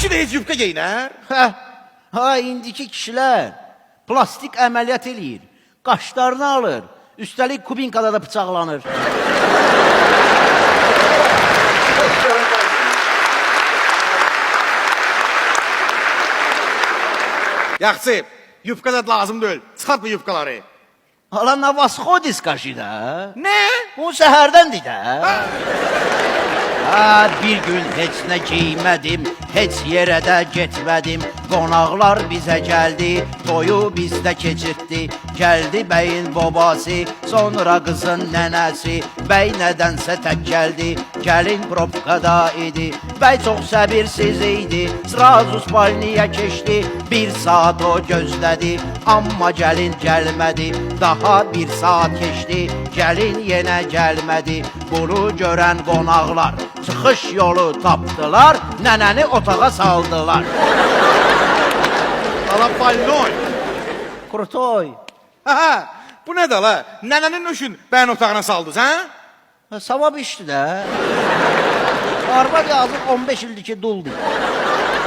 Kişi də heç yubka geyinər? Hə, ha, indiki kişilər plastik əməliyyat eləyir. Qaşlarını alır. Üstəlik kubinkada da bıçaqlanır. Yaxşı, yubka da lazım deyil. Çıxart bu yubkaları. Hala na vasxodi skaji da. Nə? Bu səhərdəndir də. Ha, bir gün heç nə giymədim, heç yerə də getmədim. Qonaqlar bizə gəldi, toyu bizdə keçirtdi. Gəldi bəyin babası, sonra qızın nənəsi. Bəy nədənsə tək gəldi, gəlin probkada idi. Bəy çox səbirsiz idi, srazu spalniya keçdi. Bir saat o gözlədi, amma gəlin gəlmədi. Daha bir saat keçdi, gəlin yenə gəlmədi. Bunu görən qonaqlar çıxış yolu tapdılar, nənəni otağa saldılar. Ala balnoy. Krutoy, Hə, bu nədir ala? Nənənin üçün bəyin otağına saldınız, hə? ha, savab işdir də. Arvad yazıq 15 ildir ki, duldur.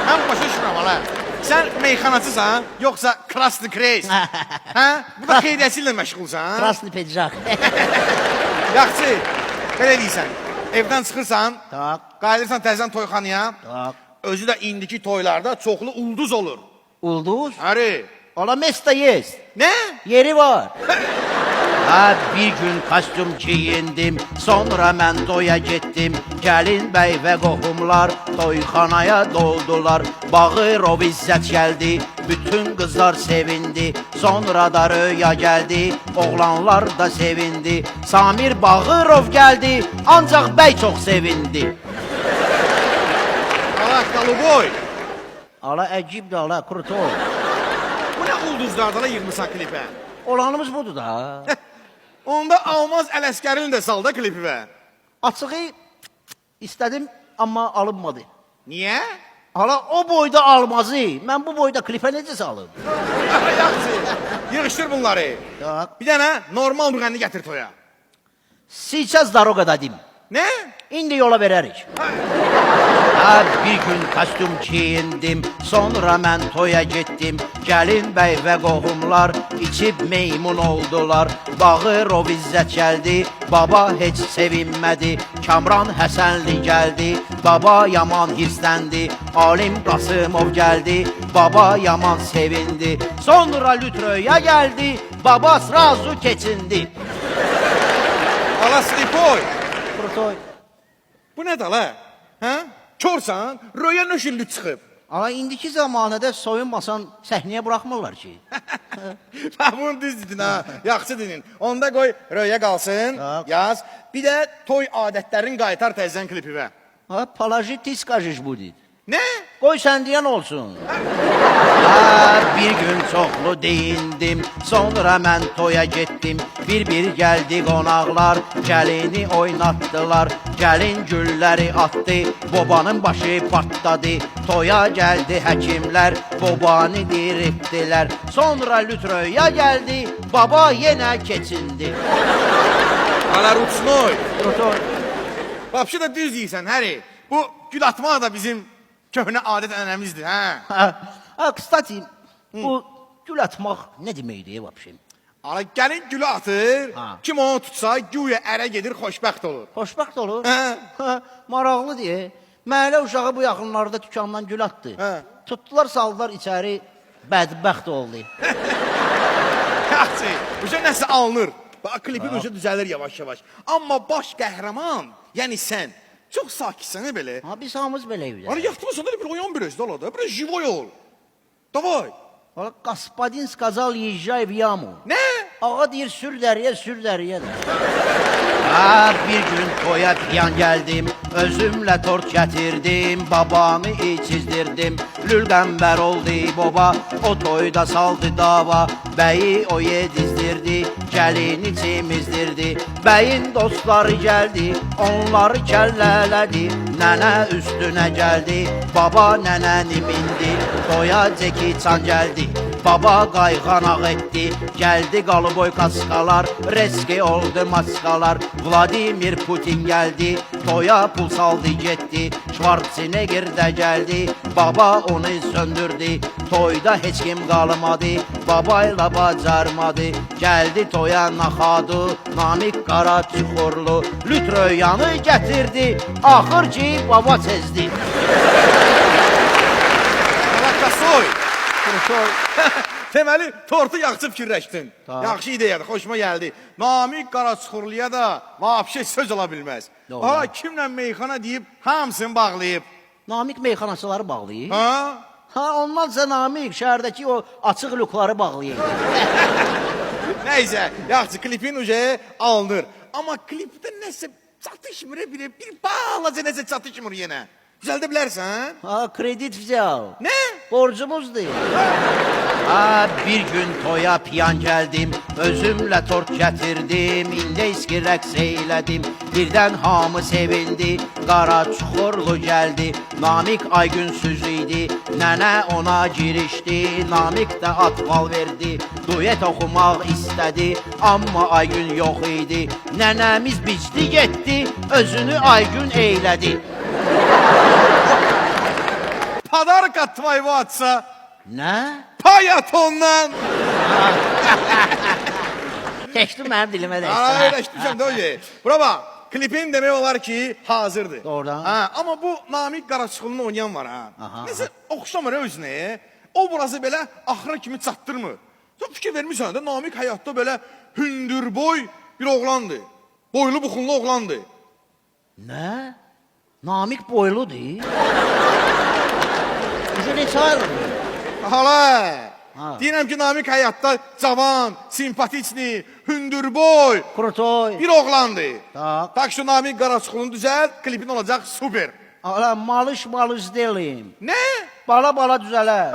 Mən başa düşmürəm ala. Sən meyxanaçısan, yoxsa Krasny Krest? Hə? Bu da xeyriyyəçi ilə məşğulsan? Krasny pecak. Yaxşı, belə eləyirsən. Evdən çıxırsan, Tak, qayıdırsan təzədən toyxanaya. tak. Özü də indiki toylarda çoxlu ulduz olur. Ulduz. Həri. Ala mesta yes. Nə? Yeri var. Ha bir gün kostyum giyindim, sonra mən toya getdim. Gəlin bəy və qohumlar toyxanaya doldular. Bağırov İzzət gəldi, bütün qızlar sevindi. Sonra da Röya gəldi, oğlanlar da sevindi. Samir Bağırov gəldi, ancaq bəy çox sevindi. Ala Qaluboy. Ala əcibdir, ala krutoy. Bu nə ulduzlardan da yığmısan klipə? Olanımız budur da. Onda Almaz Ələsgərini də sal da klipivə. Açığı istədim, amma alınmadı. Niyə? Hala o boyda almazı, mən bu boyda klipə necə salım? Yaxşı. Yığışdır bunları. Tak. Bir dənə normal müğənni gətir toya. Сейчас дорога дадим. Nə? İndi yola verərik. Ha, bir gün kostyum giyindim, sonra mən toya getdim. Gəlin bəy və qohumlar içib meymun oldular. Bağırov İzzət gəldi, baba heç sevinmədi. Kamran Həsənli gəldi, baba yaman hirsləndi. Alim Qasımov gəldi, baba yaman sevindi. Sonra Lütröyə gəldi, baba srazu keçindi. Ala Slipoy. Krutoy. Bu nədir ala? Hə? Korsan, Röya nöşüllü çıxıb. Ala indiki zamanədə soyunmasan səhnəyə buraxmırlar ki. Ha, bunu düz dedin ha. Yaxşı dedin. Onda qoy Röya qalsın, Tak. yaz. Bir də toy adətlərin qaytar təzədən klipivə. Ha, положи ты скажешь будет. Nə? Qoy sən deyən olsun. Ha, bir gün çoxlu deyindim, sonra mən toya getdim. Bir-bir gəldi qonaqlar, gəlini oynatdılar. Gəlin gülləri atdı, babanın başı partladı. Toya gəldi həkimlər, babanı diriltdilər. Sonra lütröyə gəldi, baba yenə keçindi. Ala Ruçnoy. Krutoy. Vapşı da düz deyirsən, Həri. Bu gül atmaq da bizim köhnə adət ənənəmizdir, hə? Ha, ha, kstati, bu gül atmaq nə deməkdir vəbşə? Ala gəlin gülü atır, Ha. kim onu tutsa güya ərə gedir, xoşbəxt olur. Xoşbəxt olur. Hə. Ha, maraqlı deyə. Məhəllə uşağı bu yaxınlarda dükandan gül atdı. Hə. Tutdular, saldılar içəri, bədbəxt oldu. Yaxşı, uşaq nəsə alınır. Bax, klipin ucu düzəlir yavaş-yavaş. Amma baş qəhrəman, yəni sən, çox sakitsən belə. Ha, biz hamımız beləyik. Hani yatmısan da bir oyan biraz da ola da, biraz živoy ol. Davay. Hala Gaspadin сказал, езжай в яму. Nə? Ağa deyir, sür dəriyə, sür dəriyə də. Ha, bir gün toya piyan gəldim, özümlə tort gətirdim, babamı içizdirdim. Lül qəmbər oldu baba, o toyda saldı dava, bəyi o yedizdirdi, gəlini çimizdirdi. Bəyin dostları gəldi, onları kəllələdi, nənə üstünə gəldi, baba nənəni mindi, toya Ceki Çan gəldi. Baba qayğanaq etdi, gəldi qalıboy kaskalar, reski oldu maskalar. Vladimir Putin gəldi, toya pul saldı getdi. Schwarzenegger də gəldi, baba onu söndürdü. Toyda heç kim qalmadı, babayla bacarmadı. Gəldi toya naxadı, Namiq Qaraçuxurlu, lütröyanı gətirdi. Axır ki baba sezdi. Hala kasoy. Deməli, tortu yaxşı fikirləşdin. Ta. Yaxşı ideyadır, xoşuma gəldi. Namiq Qaraçuxurluya da vapşe söz ola bilməz. Doğru. Ha, kimlə meyxana deyib, hamısını bağlayıb. Namiq meyxanaçıları bağlayır. Ha? Ha, ondansa Namiq şəhərdəki o açıq lükları bağlayır. Neyse, yaxşı klipin ucu alınır. Amma klipdə nəsə çatışmır, bir balaca nəsə çatışmır yenə. Düzəldə bilərsən? Ha, kredit vzял. Nə? Borcumuzdur. Ha, bir gün toya piyan gəldim, özümlə tort gətirdim, indeyski rəqs eylədim. Birdən hamı sevindi, qara çuxurlu gəldi. Namiq Aygünsüz idi, nənə ona girişdi, Namiq də atval verdi. Duet oxumaq istədi, amma Aygün yox idi. Nənəmiz bicdi getdi, özünü Aygün eylədi. Padarka tvayvo atsa, Nə? pay at ondan. Keçdi mənim dilimə Aa, öyrəşmişəm də o ye. Bura bax, klipin demək olar ki, hazırdır. Doğrudan. Ha, amma bu Namiq Qaraçuxurlunu oynayan var ha. Aha, Nəsə oxşamır özünə. Obrazı belə axıra kimi çatdırmır. Sən fikir vermirsən də Namiq həyatda belə hündürboy bir oğlandır. Boylu buxunlu oğlandır. Nə? Namiq boyludur. Bizə neçə ayrılır? Hala. Ha. Deyirəm ki, Namiq həyatda cavan, simpatiçni, hündürboy Krutoy. bir oğlandır. Tak. Tak şu Namiq Qaraçuxurlunu düzəlt, klipin olacaq super. Ala malış malış delim. Nə? Bala bala düzələr.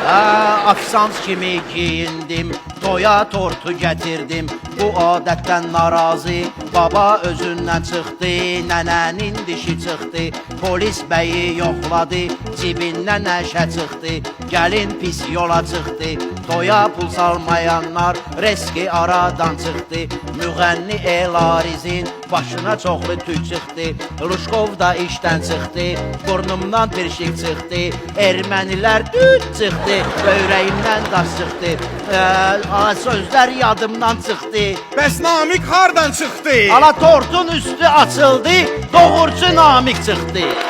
Ha, ofisant kimi giyindim, toya tortu gətirdim. Bu adətdən narazı, baba özündən çıxdı, nənənin dişi çıxdı. Polis bəyi yoxladı, cibindən nəşə çıxdı. Gəlin pis yola çıxdı, toya pul salmayanlar reski aradan çıxdı. Müğənni Elarizin başına çoxlu tük çıxdı. Luşkov da işdən çıxdı, burnumdan pirşik çıxdı. Ermənilər düt çıxdı, böyrəyimdən daş çıxdı. Sözlər yadımdan çıxdı. Bəs Namiq hardan çıxdı? Ala tortun üstü açıldı, doğurçu Namiq çıxdı.